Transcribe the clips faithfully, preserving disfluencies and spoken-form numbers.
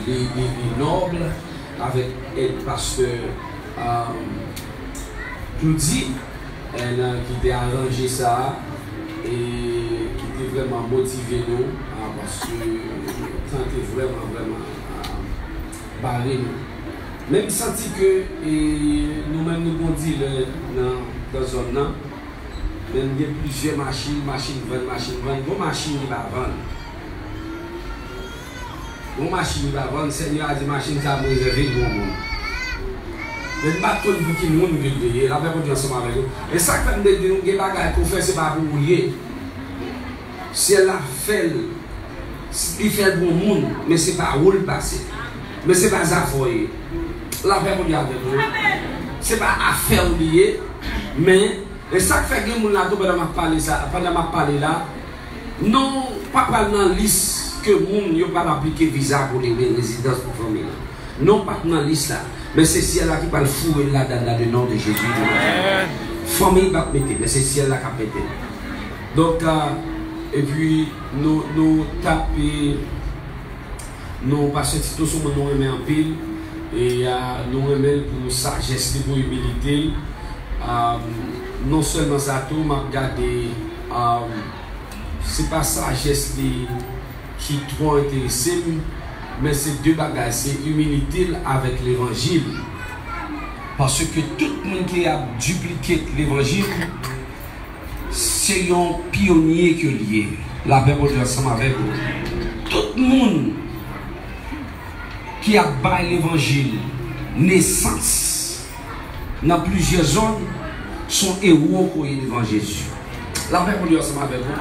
li, li, li nòb, avèk èd pastè, um, Cloudy, and, uh, ki te aranje sa a, e ki te vrèman motive nou, uh, paske tan te vrèman, vrèman, uh, bare nou. Men m santi ke, e, nou menm nou gon dilè nan, nan zòn nan, men m gen plizyè machin, machin vann, machin vann, gon machin ki pa vann. Yon machin li pa vann, Senyè a di, "Machin sa a, m rezève l pou yon moun." Men m pa t konn pou ki moun ke l te ye. Lapè Bondye ansanm avèk nou. E sa k fè m te di nou, gen bagay ke w fè, se pa pou ou l ye. Syèl la fè l, li fè l pou yon moun, men se pa ou l pase. Men se pa zafè w ye. Lapè Bondye avèk nou. Se pa afè w li ye, men E sa k fè gen moun la tou, pandan m ap pale sa, pandan m ap pale la, non w pa pral nan lis ke moun yo pral aplike viza pou li, oubyen rezidans pou fanmi l. Non w p ap nan lis la. Men se syèl la ki pral foure l ladan l la, de non de Jezi de Nazarèt. Fanmi p ap mete, men se syèl la k ap mete l. Donk, ah, epi nou, nou tape Non, Pastè Tito se yon moun nou renmen anpil. E, a, nou renmen l pou sajès li, pou imilite l. A, non sèlman sa tou, m ap gade, a, se pa sajès li ki twò enterese m, men se de bagay, se imilite l avèk levanjil. Paske tout moun ki ap duplicate levanjil, se yon pyonye ke l ye. Lapè Bondye ansanm avèk ou. Tout moun ki ap bay levanjil nesans nan plizyè zòn, se yon ewo ke w ye devan Jezi. Lapè Bondye ansanm avèk ou.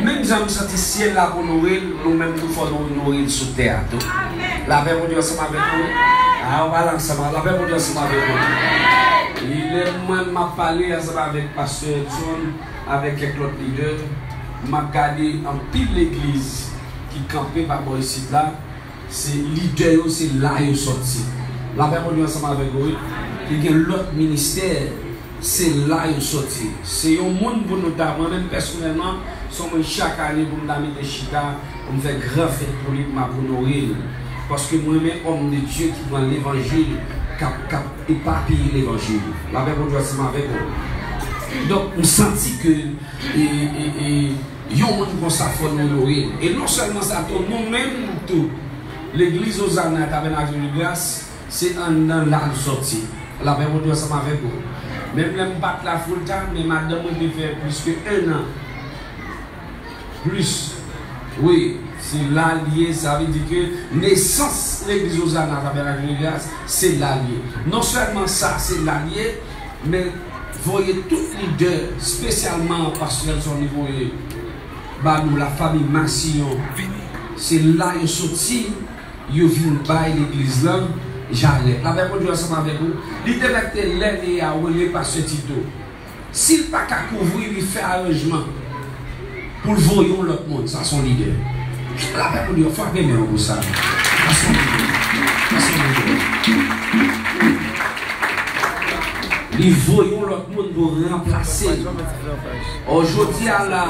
Menm jan m santi syèl la onore l, nou menm tou fò nou onore l sou tè a tou. Lapè Bondye ansanm avèk ou. A, w pale ansanm. Lapè Bondye ansanm avèk ou. Li lè mwen m ap pale ansanm avèk Pastè Edson, avèk kèk lòt lidè, m ap gade anpil legliz ki kanpe pa bò isit la, se lidè yo, se la yo sòti. Lapè Bondye ansanm avèk ou, wi. Ki gen lòt ministè, se la yo sòti. Se yon moun pou nou ta, mwen menm pèsonèlman, se yon moun chak ane pou m ta mete chita, pou m fè gran fèt pou li, pou m ap onore l. Paske mwen renmen òm de Dye ki pran levanjil, k ap, k ap epapiye levanjil. Lapè Bondye ansanm avèk ou. Donk, m santi ke, e, e, e, yon moun konsa fò nou onore l. E non sèlman sa, tou, nou menm tou, legliz Ozana Tabènak de Gras, se anndan la l sòti. Lapè Bondye ansanm avèk ou. Menm lè m pa t la full time, men madanm mwen te fè plis ke en an. Plis. Wi, se la l ye, sa vle di ke nesans legliz Ozana Tabènak de Gras, se la l ye. Non sèlman sa, se la l ye, men voye tout lidè, espesyalman pastè Nelson li voye ba nou, lafanmi Massillon. Se la yo soti, yo vin bay legliz lan jarèt. Lapè Bondye ansanm avèk ou. Li te mèt te lè li a rele pastè Tito. Si l pa ka kouvri, li fè aranjman pou l voye yon lòt moun. Sa se yon lidè. Lapè Bondye, frape men w pou sa. Sa se yon lidè. Sa se yon lidè. Li voye yon lòt moun pou ranplase l. Ò, jodi a la,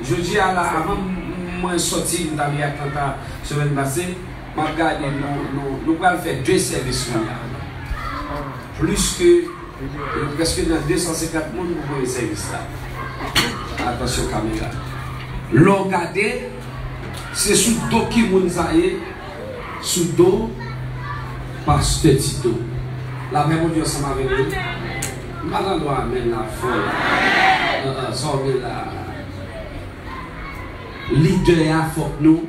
jodi a la, avan m-, mwen sòti, m t ale Atlanta semèn pase, m ap gade, nou, nou, nou pral fè de sèvis kounye a. Plis ke, e, prèske nan de san senkant moun pou premye sèvis la. Atansyon kamera. Lè w gade, se sou do ki moun sa ye? Sou do pastè Tito. Lapè Bondye ansanm avèk nou. M pa tande yon amèn la fò la. Ah, ah, sa w gen la. Lidè a fòk nou,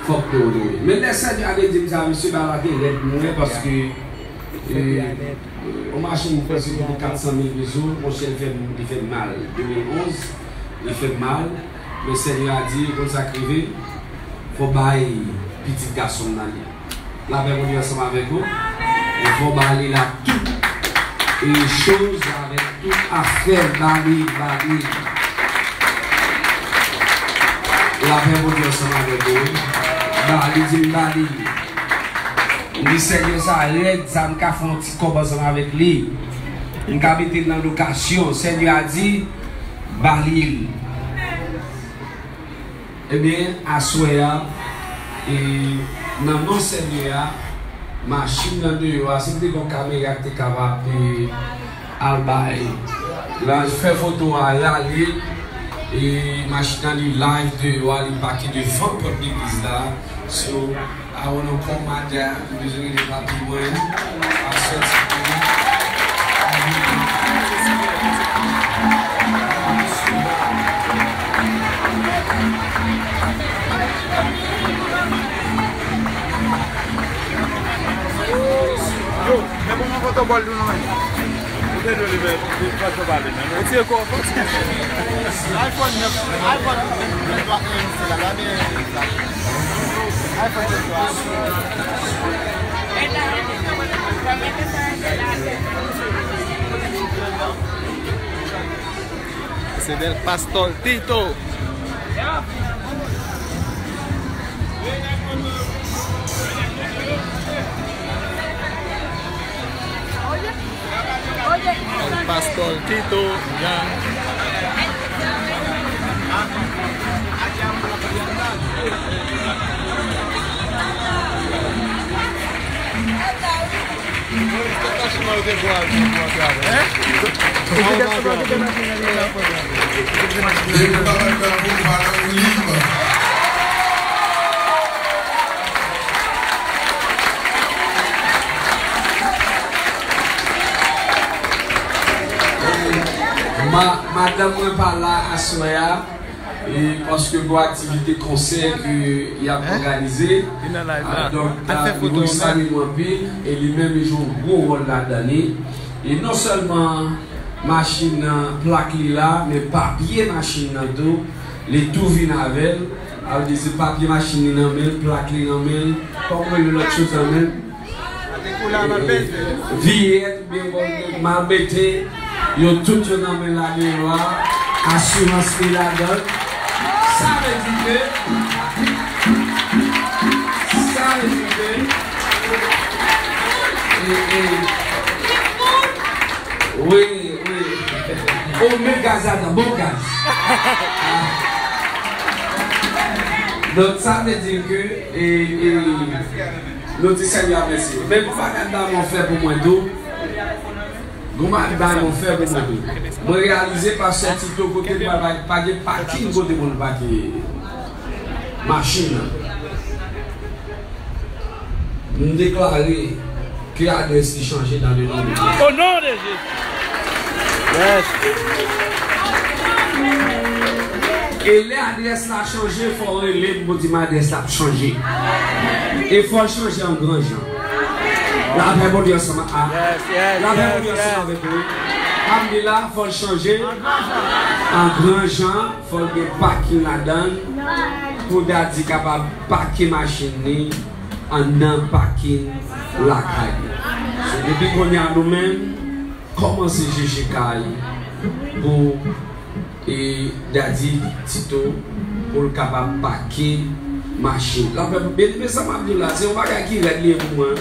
fòk nou onore. Men lè Senyè a te di m sa, mesye, bagay la te rèd mwen paske, e, yon machin m pèse pou kat san mil peso, monchè, li fè, li fè m mal. De mil onz, li fè m mal. Men Senyè a di, ou konn sa k rive? Fò bay pitit gason m nan li. Lapè Bondye ansanm avèk ou. E fò ba li l ak tout, e, choz, avèk tout afè, ba li, ba li. Lapè Bondye ansanm avèk ou. Ba li, di m ba li. M di Senyè sa rèd, sa m ka fè yon ti kòb ansanm avèk li. M ka mete l nan lokasyon. Senyè a di, ba li l. Ebyen, aswè a, E nan non Senyè a, machin nan deyò a, si m te gen yon kamera ki te kapab, e, al bay, lan fè foto a, rale, e machin nan li live deyò a, li pake devan pòt legliz la. So, I wanna call my dad, m bezwen rele papi mwen, pastè Tito. Yo, men bon, mwen kontan bòl nou nan men. Ou te dwe li men, ou te dwe pale men. Ou tire kò, ou tire. iPhone nèf, iPhone vennntwa M C la, la, men, iPhone vennntwa. Se bèl pastò Tito. El Pastor Tito Yang. Ma-, madanm mwen pa la aswè a, e paske gon aktivite konsè ke y ap òganize. Li nan live la. Donk, nou salye l anpil, e li menm li jwe yon gwo wòl ladan li. E non sèlman machin nan, plak li la, men papye machin nan tou, li tou vin avè l. Sa vle di se papye machin li nan men l, plak li nan men l, kòm rele lòt choz nan men l. Viyèt, oubyen bon, malbete, yo tout yo nan men la deyò a, asirans li ladan l. Sa vle di ke, sa vle di ke, e, e, wi, wi. O, men gaz ladan, bon gaz. Donk, sa vle di ke, e, e, nou di Senyè a mèsi. Men pou bagay Damon fè pou mwen tou, gon bagay Damon fè pou mwen tou. Mwen reyalize pastè Tito kote l pa, pa, pa gen pakin kote pou l pake machin nan. M deklare ke adrès li chanje dans le nom de Jésus. O non de Jezi. Yes. E lè adrès la chanje, fò w rele m pou di m adrès la ap chanje. E fò l chanje an gran jan. Lapè Bondye ansanm a. Lapè Bondye ansanm avèk ou. Pam di la, fò l chanje an gran jan. Fò l gen pakin ladan l pou Daddy kapab pake machin li anndan pakin lakay li. So, depi kounye a nou menm, kòmanse cheche kay pou, e, Daddy Tito pou l kapab pake machin. Lapè, byeneme, sa m ap di w la, se yon bagay ki rèd li ye pou mwen.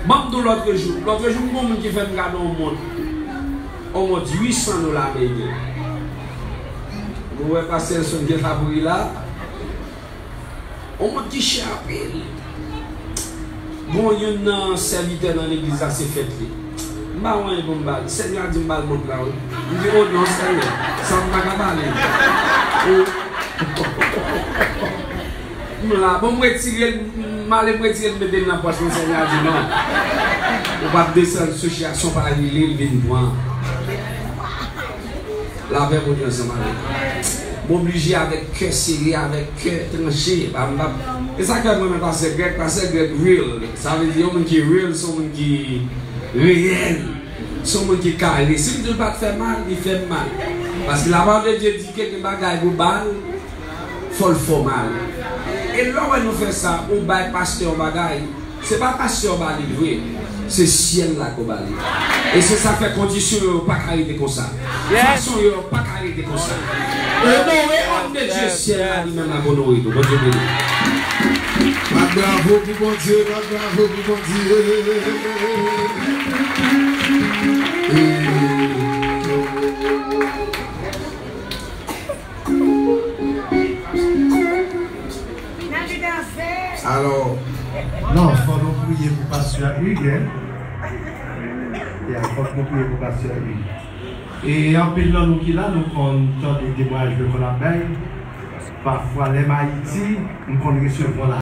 Ban m di w lòtrejou, lòtrejou, m gon moun ki fè m gade yon mont, yon mont uit san dola ameriken. Ou wè pastè Elson gen favori la. On mont ki chè anpil. Bon, youn nan sèvitè nan legliz la se fèt li. M pa wè anyen pou m ba l. Senyè a di m ba l mont la, wi. M di, o non, Senyè, sa m pa ka ba li. O. M la, bon, m retire l, m ale, m retire l, m mete l nan pòch mwen, Senyè a di non. Ou p ap desann sou chè a, se yon pa rele l vin pran. Lapè Bondye ansanm avèk nou. M oblije avèk kè sere, avèk kè tranche. Pa, m pa, e sa k fè m renmen pastè Greg, pastè Greg real. Sa vle di yon moun ki real, se yon moun ki reyèl. Se yon moun ki kare. Si m di l pa t fè mal, li fè m mal. Paske lapawòl de Dye di ke gen bagay pou ba l, fò l fè w mal. E lè w wè nou fè sa, ou bay pastè yon bagay, se pa pastè w ba li l vre, se syèl la ke w ba li. E se sa k fè kondisyon yo pa ka rete konsa. Fason yo pa ka rete konsa. Onore òm de Dye, syèl la li menm l ap onore nou. Bondye beni. Bat bravo pou Bondye, bat bravo pou Bondye. N ap danse. Alò, non, fò nou priye pou pastè Hugues, hein? Ya, fò nou priye pou pastè Hugues. E anpil nan nou ki la, nou konn tande temwayaj ke l konn ap bay. Pafwa, lè m Ayiti, m konn resevwa l